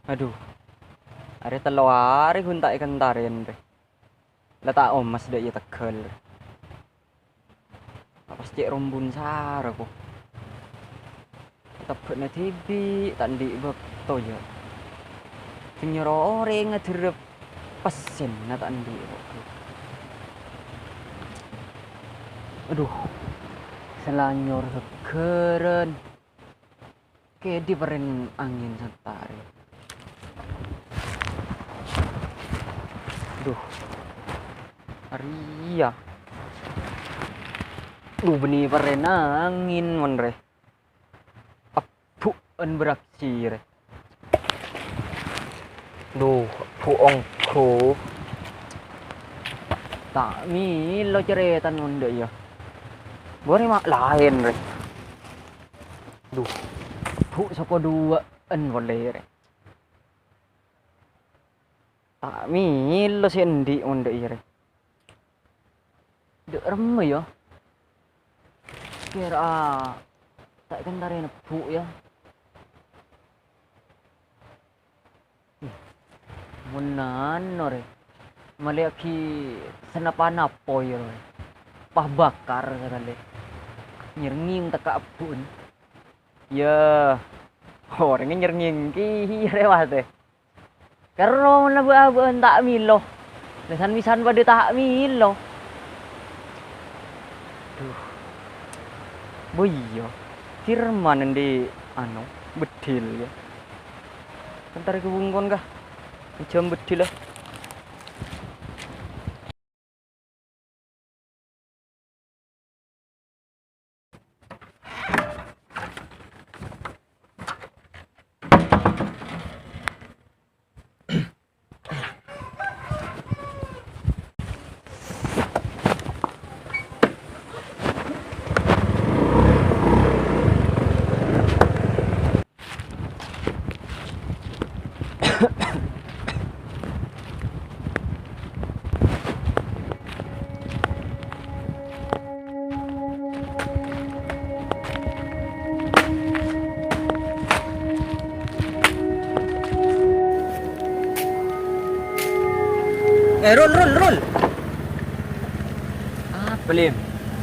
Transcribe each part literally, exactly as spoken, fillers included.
Adhu, arè tello arè ghun ta' èkentarè, rè. La ta' omas dâ' iyâ tegghâl, rè. Pas cè' rombun sara, ko. Tebbhâ'na dhibi' ta' andi' bâkto, yâ. Sè nyoro orèng aderrep pèssèna ta' andi', ko. Adhu, salanyor seggherrân. Kèdhi perrèn angèn santa arè. Dhu. Arèya. Dhu, bânnè perrèn angèn, mon, rè. Ebbhu'ân bârâksè, rè. Dhu, ebbhu' ongghu. Ta' mèlo carètana mon dâ' iyâ. Bârâmma laèn, rè. Dhu, bu' soko duwâ'ân polè, rè. Ta' mèlo sè andi' mon dâ' iyâ, rè. Dâ' remma, yâ. Kèra ta' èkentarè nebbu', yâ. Mon nano, rè, malèyaghi sanapa-napa, yâ, rè. Pas bâkar sakalè. Nyèrngèng tekka' ebbhu'ân. Yâ, orèngnga nyèrngèng kèya, rè, matè. Karo mon abâ'-abâ'ân ta' mèlo. Lè san-bhisan padâ ta' mèlo. Dhu. Bo iyâ, Firman andi' ano, beddhil, yâ. Entar ka bungkon, ka. Jhâm beddhil, yâ. Eh, Rul, Rul, Rul. Apa, Lim?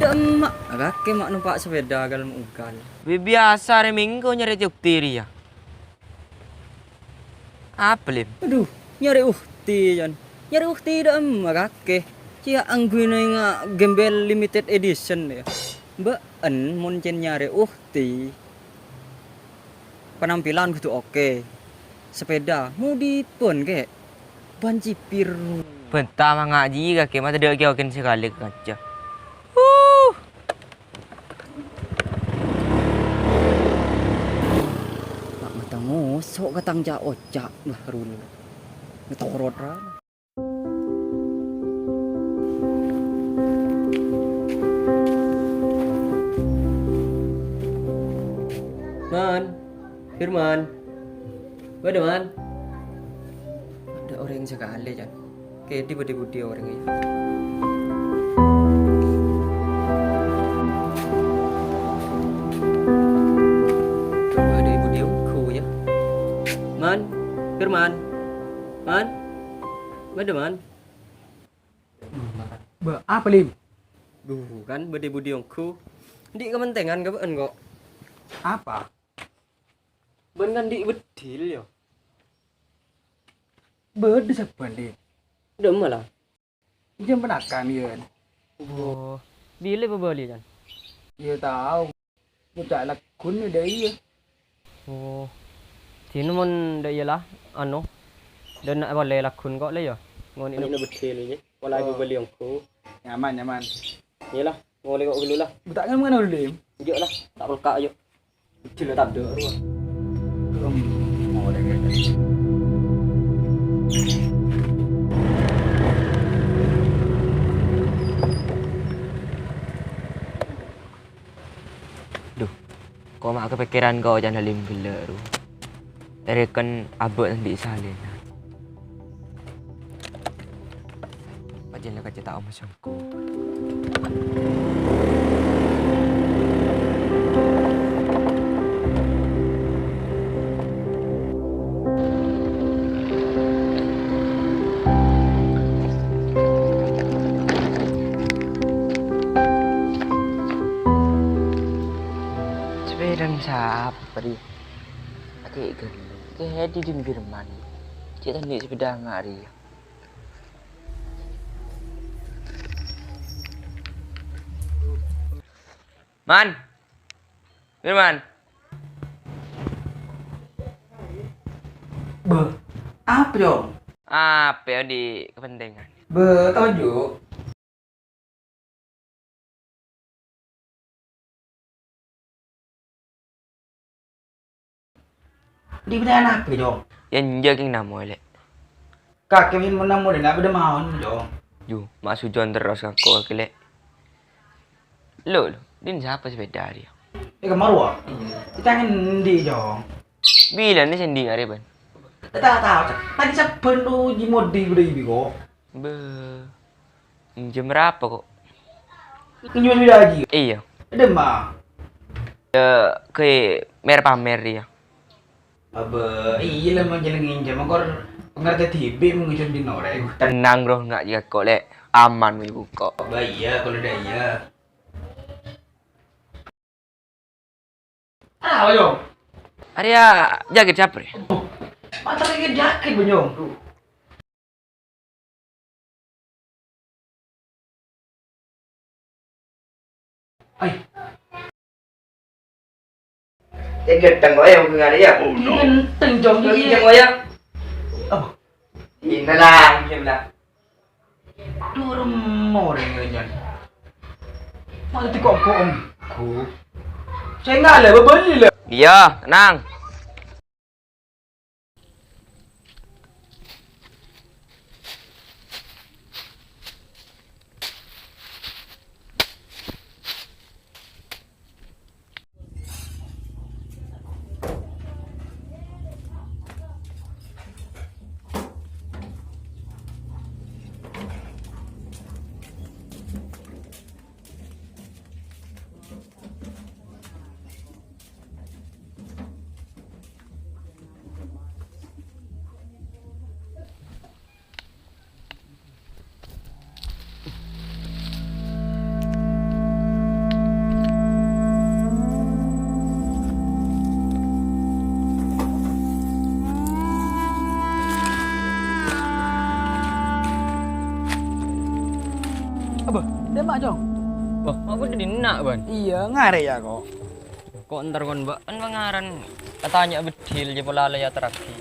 Dâ' emma', kakè ma' nompa' sepèda ghâlem ugal. Bi-, biasa arè Minggu nyarè ukti rèya. Apa, Lim? Adhu, nyarè ukti, Jan. Nyarè ukti dâ' emma' kakè. Cè' angghuy nènga gembel limited edition, yâ. Bâ'en mon cèn nyarè ukti, penampilan kodhu oke. Sepèda, modifan, kè. Ban cipir. Bhânta mangajhi, kakè, ma' tadâ' kè-okèn sakalè ka kanca. Huh! Ta' mata ngoso' ka tang ca'-oca', Bahrul. Ngetorot, ra. Man, Firman. Bâdâ, Man? Tadâ' orèng sakalè, Can. Kèdhi bâdâ è budi orèngnga, yâ? Bâdâ è budi ongghu, yâ? Man, Firman. Man? Bâdâ, Man? Bâ, apa, Lim? Dhu, kan bâdâ è budi ongghu. Andi' kamantengan ka bâ'en, ko'. Apa? Bâ'en kan andi' beddhil, yâ? Bâdâ sabbhân, Lim. Dâ' emma, la? Jhâ' ponakan, yâ. Oh, bilâ bâbâli, Can? Yâ, tao. Bocah lagghun dâ' iyâ. Oh. Dinah mon dâ' iyâ la, ano, dâ' enna' polè lagghun ko' la, yâ. Ngonè'na beddhil, yâ. Pola Oh. Bâbâli ongghu. Nyaman, nyaman. Iyâ la, molè ko' ghâllu la. Bâ' ta' nyaman, Lim. Enjâ' la, ta' pelka', ayo. Beddhil la tadâ' rowa. Em, molè kèya. Dhu, ko' ma' kapèkkèran ka oca'na Lim ghellâ', ru. Èrèken abâ' andi' salèna. Pajhât la kacè ta' omas ongghu. Kèdhi dhing Firman. Cè' ta' andi' sepeda nga' rèya. Man. Firman. Bâh, apa, Jong? Apa ya di kepentingan? Bâh, toju'. Di bâdâ apa, Jong? Ya, enjâ' kèng namo, Lè'. Kakè min mon namo dâ' na' bâdâ maon, Jong. Ju, ma' sujon terros ngako kakè, Lè'. Lo, lo, din sapa sepeda dia? Eh, kemaro, wa? Di tangan ndi, Jong? Bilâna sè ndi arè, Bân? Ta' tao, Cak. Tadi sabbhân lo jimodi bâdâ ibi, kok. Bâh. Minjem rapa, kok? Minjem sepeda lagi? Iya. Ada, Ma? Ya, ke mer-pamer dia. Abâ, iyâ la, mon jhâ' nginjhâm, kor pangartè dhibi' mon nginjhâm dhin orèng. Tenang, Bro, nga' jiyâ kok, Lè'. Aman, wi, kok. Abâ, iyâ, kalau ada iyâ. Arapa, Jong? Arèya jaket sapa rè? Oh, motor ini jaket, Banyong. Duh. Ai. Cè' ghânteng kok ya, Bung Arya. Oh, no. Ghânteng, Jong, iyâ. Ghânteng kok ya. Apa? Ini lah, ini lah. Durung morèng, Nyan. Malah dikok-kok, Om. Ku. Saya nggak lah, bebeli lah. Iya, tenang. Apa? Demak, Jong. Wah, aku di dinna', Bân. Iya, ngarè' ya, kok. Kok entar kon, Mbak? Kan pangaran katanya bedil, je pola laya teragi.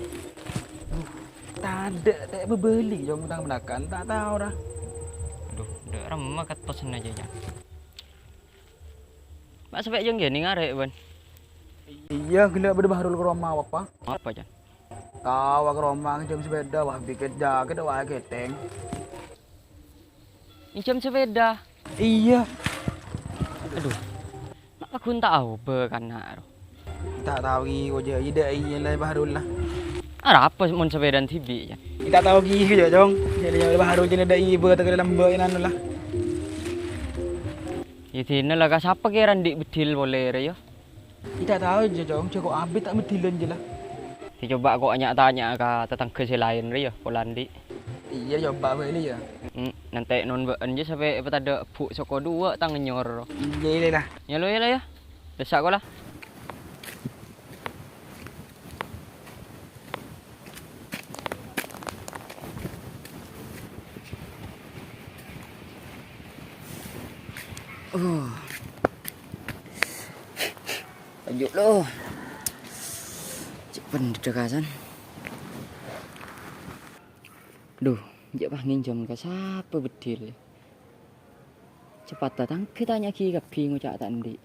Tadha' te' bebeli, Jong, utang menakan, ta' tao ra. Aduh, dek remma kettos aja, Jan. Mak sampe' Jong Jani ngare', Ban. Iya, gella' bâdâ Bahrul ka roma, apa? Apa, Jan? Tao ka roma, nginjhâm sepeda, wah, biket jaket, wah, keteng. Nginjhâm sepeda? Iya. Aduh. Mak paghun ta' aobâ kana' ro. Ta' tao ghi' ko jâ' ida' iyâ la Bahrul la. Arapa mon sepedana dhibi', Jan? Ta' tao ghi' ko jâ', Jong. Jâ' la Bahrul jâ' ida' ibâ ta' kala lamba' anu la. Yâ dina la ka sapa kèra andi' bedil polè rè, yâ? Ta' tao jâ', Jong. Jâ' ko abit ta' bedilan jâ' la. Yâ coba ko nya-tanya ka tatangghâ sè laèn rè, yâ, pola andi'. Iyâ, coba bâli, yâ. Hmm, nanti non bâ'ân jâ' sampè' èpatadâ' bu' soko duwâ' tang nyor. Iyâ, iyâ, la. Yâ, lo, yâ, la, yâ. Dessa' ko la. Oh. Lanjut lo. Cek pendedekasan. Duh, jâ' pas nginjhâm ka sapa bedil? Cepat datang, kita nyagi kabbhi ngoca' ta' andi'.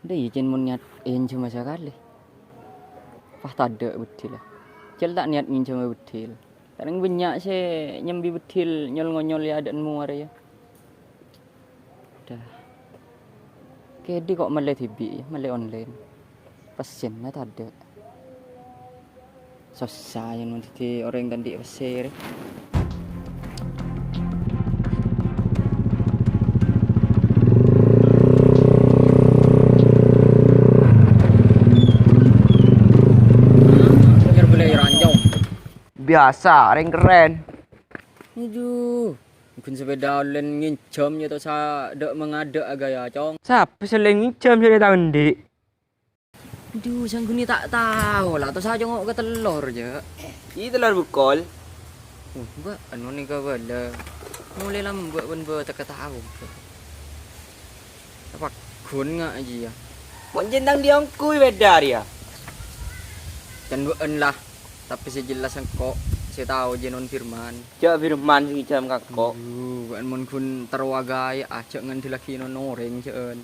Dâ' iyâ, cèn mon niat ènjhâma sakalè. Pas tadâ' bedilla. Cèl ta' niat nginjhâma bedil. Tarèng bânnya' sè nyambi bedil nyol-ngonyol è adâ'na mowa rèya. Dah. Kèdhi ko' mellè dhibi', mellè online. Pèssèna tadâ'. Sossa yâ mon dhâddhi orèng ta' andi' pèssè rè. Biyasa, orèng kerrèn. Aduh, ghun sepeda online nginjhâm yâ to sa dâ' mangadâ' agâ yâ, Cong. Sapa sè la nginjhâm sè ta' andi'? Adu, sangghuni ta' tao la, to sacongo' ka tellor, jâ'. Iyâ, tellor bukol. Uh, bâ'en mon nèka bâlâ. Molaè lambâ' bân bâ' tekka tao, bâ'. Apa ghun nga' jiyâ? Mon jhân tang diyâ ongghu bhidhâ rèya. Can bâ'en la, tapè sè jelas engko' sè tao jiyâ non Firman. Jâ' Firman sè ngèjhâm ka engko'. Adu, bâ'en mon ghun terro aghâjâ, ajâ' ngandellaghi non orèng, jâ'ân.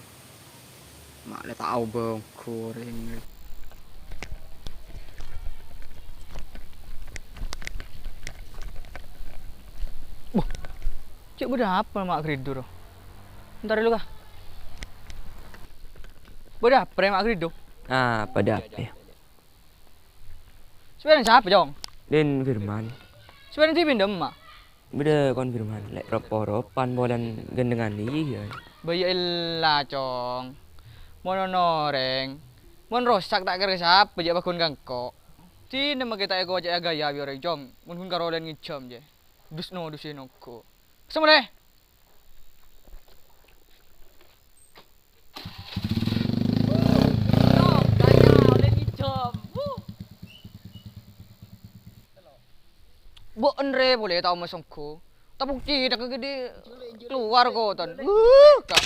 Ma'lè tao bâ' ongghu orèng. Wah, cè' bâdâ apa Ma' Gridho, ro? Entar dulu, Ka. Bâdâ apa, rè, Ma' Gridho? Ah, bâdâ apa? Sè bâreng sapa, Cong? Dhin Firman. Sè bâreng dhi' bhendhâ emma'? Bâdâ kon Firman, lè' rop-poropan polana ghândhângan iyâ. Bâ iyâ ella, Cong. Mon ono orèng, mon rosak ta' kèra sapa jâ' pagghun ka engko'. Dinah makè ta' èkoca'è aghâjâ bi' orèng, Cong. Mon ghun karolèn ngèjhâm, jâ. Dus-nodusè ongghu. Semorè. Bâ'en rè polè tao masongko. Tapok cèthagghâ ghi' kalowar koton. Wuh, ka-,